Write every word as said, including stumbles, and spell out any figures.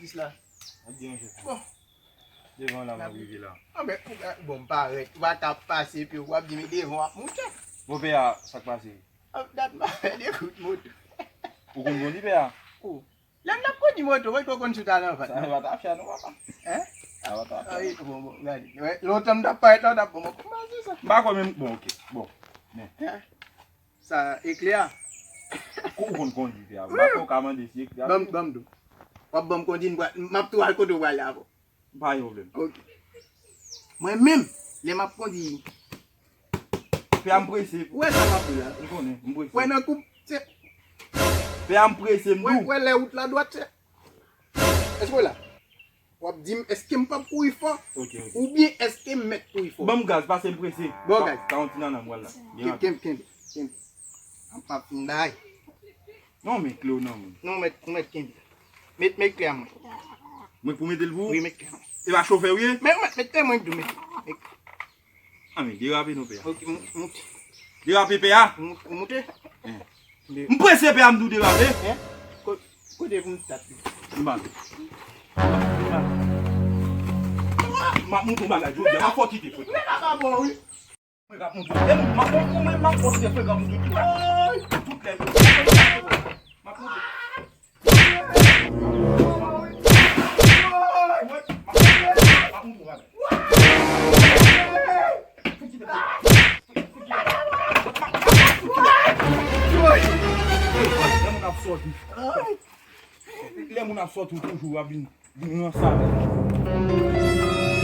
Jis la. Bon. Devan la, m ap rive la. Anben, bon, m parèt. Ou pa ka pase epi w ap di m devan w ap moute. Bon, pè a, sa k pase? Dat m pa fè de kout moto. Ou konn kondi, pè a? Lè m t ap kondi moto, mwen t konn sou talan fat. Sa pa ta fè non, papa. Hein? Sa pa ta fè. Ay, bon, bon, gade. Wè, lontan m t ap parèt la, w t ap bon, bon, kòman se sa? M pa kwè menm, bon, ok, bon. Men. Hein? Sa eklè a? Kou ou konn kondi, pè a? M pa kwè w ka mande si eklè a. Ban m, ban m di w. W ap ban m kondi, m pral, m ap tou al kote w prale avè w. Pa gen pwoblèm. Ok. Mwen menm, lè m ap kondi, pè a, m prese. Ou wè sa m ap di la? M konnen, m prese. Wè nan koup, se pè a, m prese, m di w. Wè lè wout la dwat, se. Èske w la? W ap di m, èske m p ap kouri fò? Ok, ok. Oubyen èske m mèt kouri fò? Ban m gaz, pase m prese. Bon, gaz. Ka yon ti nannan m pral la. Byen rapid. Kenbe, kenbe, kenbe. M p ap fin bay. Non, men kle w nan men. Non, mèt, mèt kenbe. Met, met kle a mwen. Mwen pou mete l pou ou? Wi, met kle a mwen. E pa chofè w ye? Men, men, met kle mwen, met, met. Ah, men derape non, pè a. Ok, mou-, moute. Derape, pè a. Mou-, moute. Hein. De- M prese, pè a, m di w derape. Hein? Ko-, kote pou m stat li? M pa. M ap montre w bagay jodi a. M ap fè w kite, frè. Men papa bon, wi. Mwen k ap montre w. E m ap montre w, mwen m ap montre w, frè, m ap montre w. Tout lè. M ap montre w. Lè moun ap sòti, lè moun ap sòti, ou toujou ap vin, vin ranse avè l.